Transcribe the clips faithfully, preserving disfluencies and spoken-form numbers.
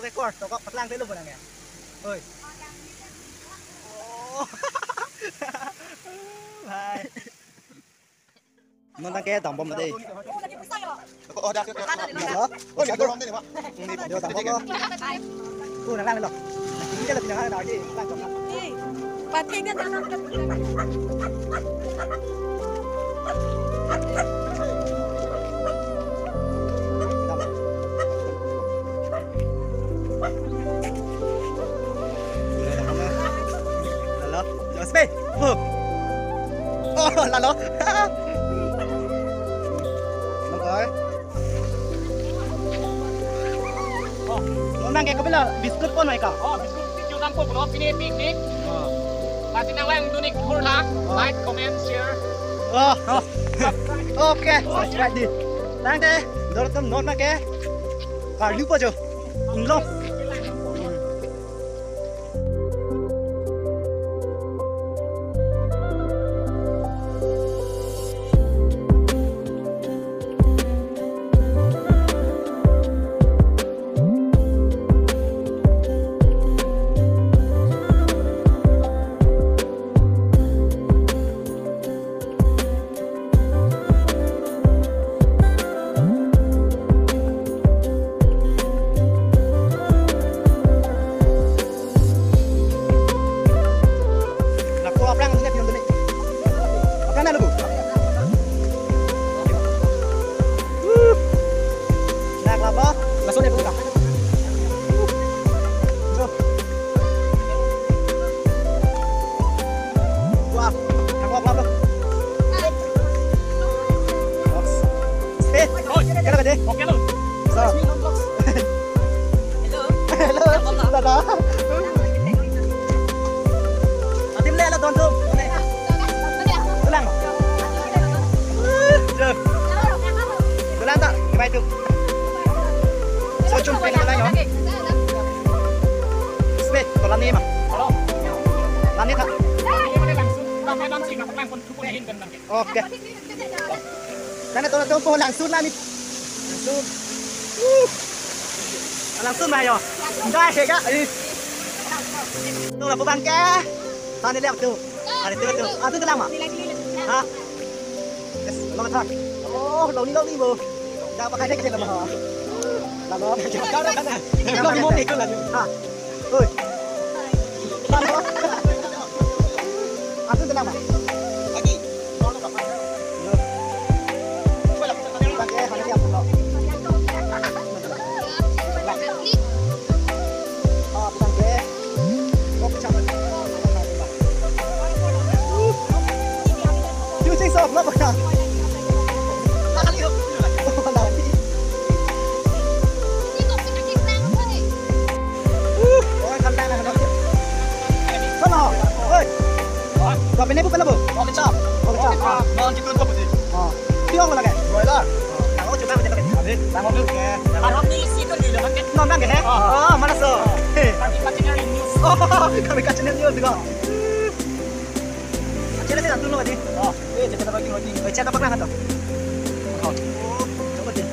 Record, tokok paklang pelo bonang ya. Oi. Oh. Bhai. Non tangke dambom tadi. Oh, dah, dah, dah. Halo? Oh, dah, dah, dah, dah. Ini, dah, dambom lo. Oh, nang lang lo. Ini kalau tidak ada lagi, lang dong. Pakai dia dalam. Lalo, Jospe. Oh. Oh, lalo. Lalo, eh. Oh. Nang ke kabela biscuit pon mai ka? Oh, biscuit video tampok lo, pini picnic. Oh. Pati nang wang dunik hurla, oh, like, comment, share. Oh. Oh. Subscribe. Okay, subscribe di. Tangte, dor tum non ma ke. Karlu po jo. Inglong. Lapu aphrang ini pion dulu. Aphrang na lapu. Nak lapu. Langsung dia buka. Jo. Wah, thangok lap lo. Eh, oi, kena ka de? Okay lo. So. Hello. Hello. Dada. Adim le ala don tum. Tulang. Jo. Tulang ta, gimana itu? So, jumpa lagi, yo. Sbe, to lani ma. Lani ta. Okay. Tane to to po langsung lani. Langsung. Uh. Langsung ma yo. Dai he ka. Eh. To lapu bang ke. Tane le tu. Ada tu tu. Ada tu lama. Ha? Yes, long thak. Oh, long ni long ni bo. Dah pakai dek lama. Lama. Long ni mo ni ko lama. Ha. Oi. Lama. Atu tenang, Bang. Lagi. Pakai hanya dia pulo. Oh, pakai. Using sok lo, Bang. Oi, kanta na, kanta. Sono, oi. Ko pene bu pala bu? Pork chop. Pork chop. Ah, non chicken ko putih. Oh. Tiong lagi. Broiler. Tahu coba betul kan? Ada. Tahu dulu. Kalau ni situ di dalam kan? Non nang ke? Oh, mana so? Kami kacangnya ini. Oh, kami kacangnya ini juga. Kacangnya sih satu lo tadi. Oh. Eh, cek apa lagi, lagi? Eh, cek apa kan tu? Oh, coba deh.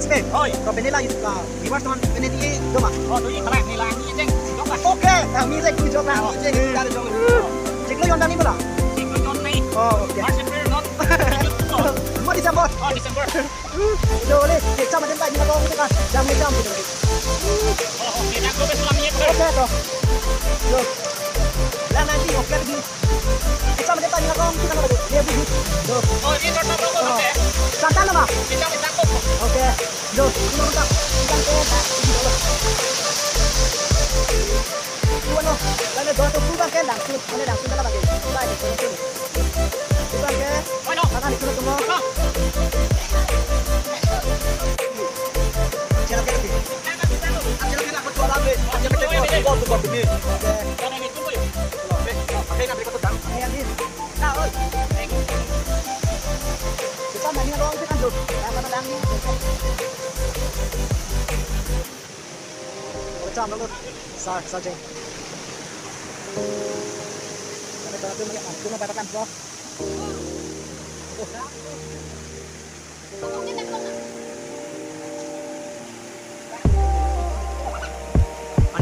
Spe, oi, to pene la, ah, viewers teman pene di doma. Oh, tu ini kalau ni lagi je, doma. Okay, ah, mi je ku jok la. Oh, je, kita ada jok. Cek lo yon tani bola. Cek lo yon ni. Oh, okay. March, April, not. Mau Desember. Oh, Desember. Jo le, cek sama tempat ni kalau kita jam ni jam gitu. Oh, okay, nak kau betul ni. Okay, to. Jo. Lah nanti okay di. Kita mesti tanya kong, kita nggak tahu. Dia bu. Tuh. Oh, ini rasa apa? Oh. Oke. Santan apa? Kita minta kok. Oke. Tuh, ini minta. Kita ke. Tuh, ano? Lalu dua tuh bukan kan langsung, mana langsung dalam lagi. Bukan di sini. Bukan ke? Ano? Mana di sini semua? Ano? Siapa lagi? Siapa lagi? Siapa lagi? Oke. Oke. Oke, nanti kita tentang. Ayan, ayan. Nah, oi. Kita main dong, kita tuh. Yang mana lagi? Kita dulu. Sar, sar, Jeng. Kita tuh, kita tuh, kita tuh.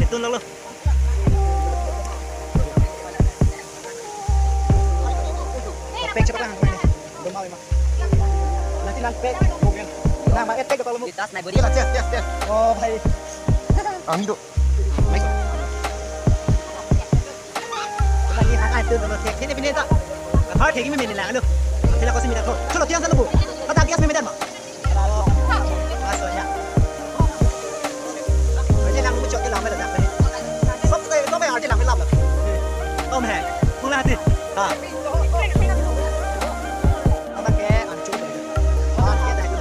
Tun lo lo. Pek cepat lah. Belum mau, Mak. Nanti, nanti pek. Nah, Mak, eh, pek kalau mau. Di tas naik bodi. Yes, yes, yes, yes. Oh, baik. Ang itu. Baik. Lagi hak itu kalau cek sini bini tak. Hak ini mimi lah, anu. Sila ko simi tak. Chalo, tiang sana bu. Kata tiang simi dan, Mak. Masuk ya. Aja lang muncul ke lama dah. Sok saya, sok saya aja lang lama. Om hai. Pulang hati. Ha. Apa ke? Ancu. Apa ke dah itu?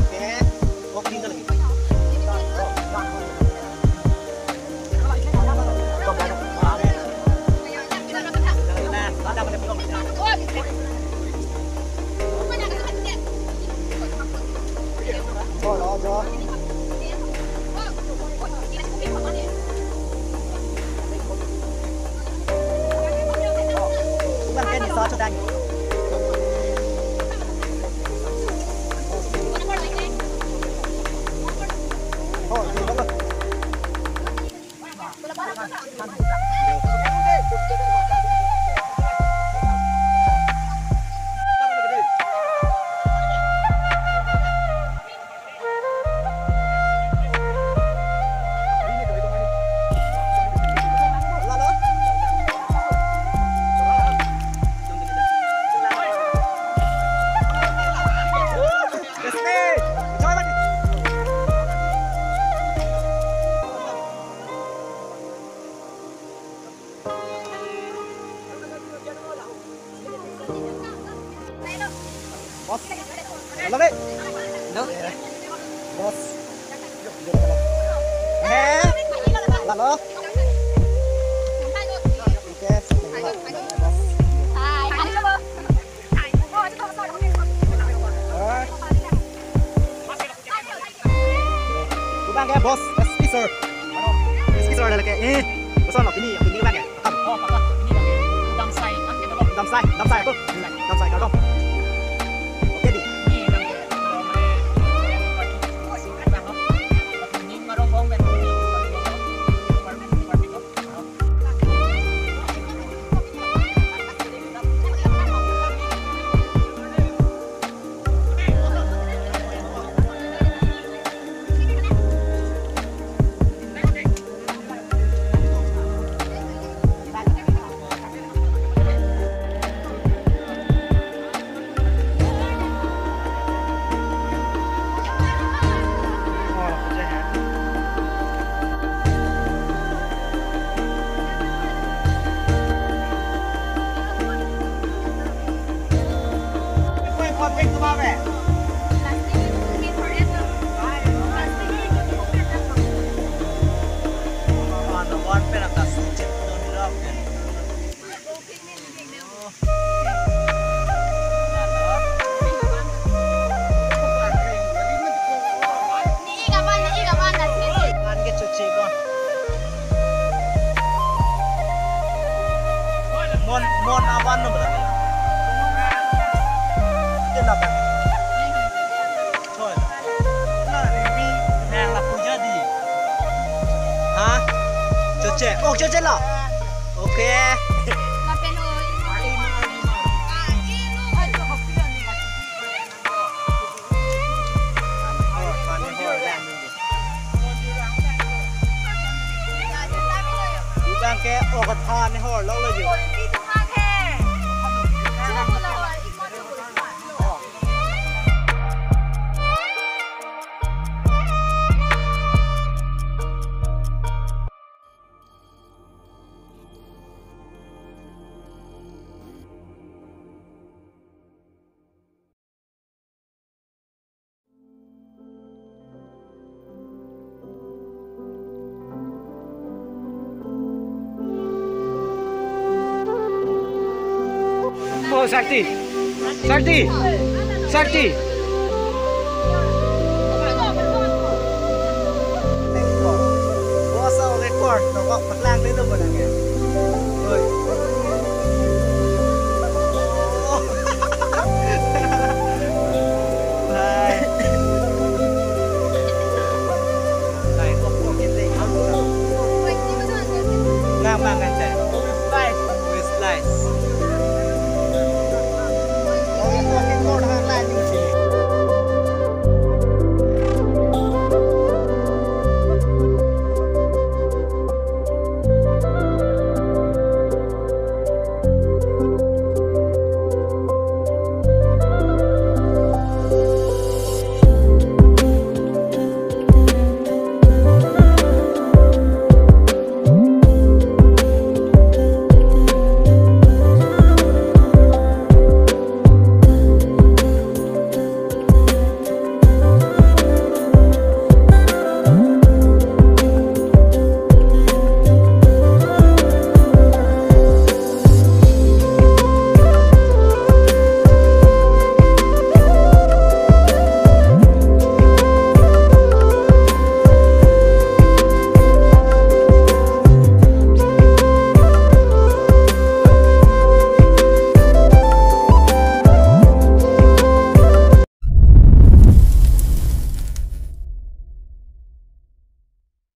Oke. Kok ini lagi? Boss. Lalo, be. No? Boss. Eh? Lalo? Okay, something like that. Boss. Alright. Kubang ke boss, S P sir. Ano, S P sir ada lagi. Eh, boss, ano, ini, ini kubang ke. Rekam. Oh, apa? Ini lagi. Damsai, kan kita dong. Damsai, damsai apa? Damsai, rekam. Oke, di. Ini yang kita dong, eh, ini marong bong, ben. Mon, mon avan no berarti. Dia lapan. Choi. Nah, ini nang lapu jadi. Ha? Choche. Oh, choche lo. Oke. Lapen oi. Bang ke, oh, kathan ni hor lo lo ju. Oh, Sakti. Sakti. Sakti. Boss, oh, record. Nokok paklang dulu, boss, ya. Oi. Oh. Hai.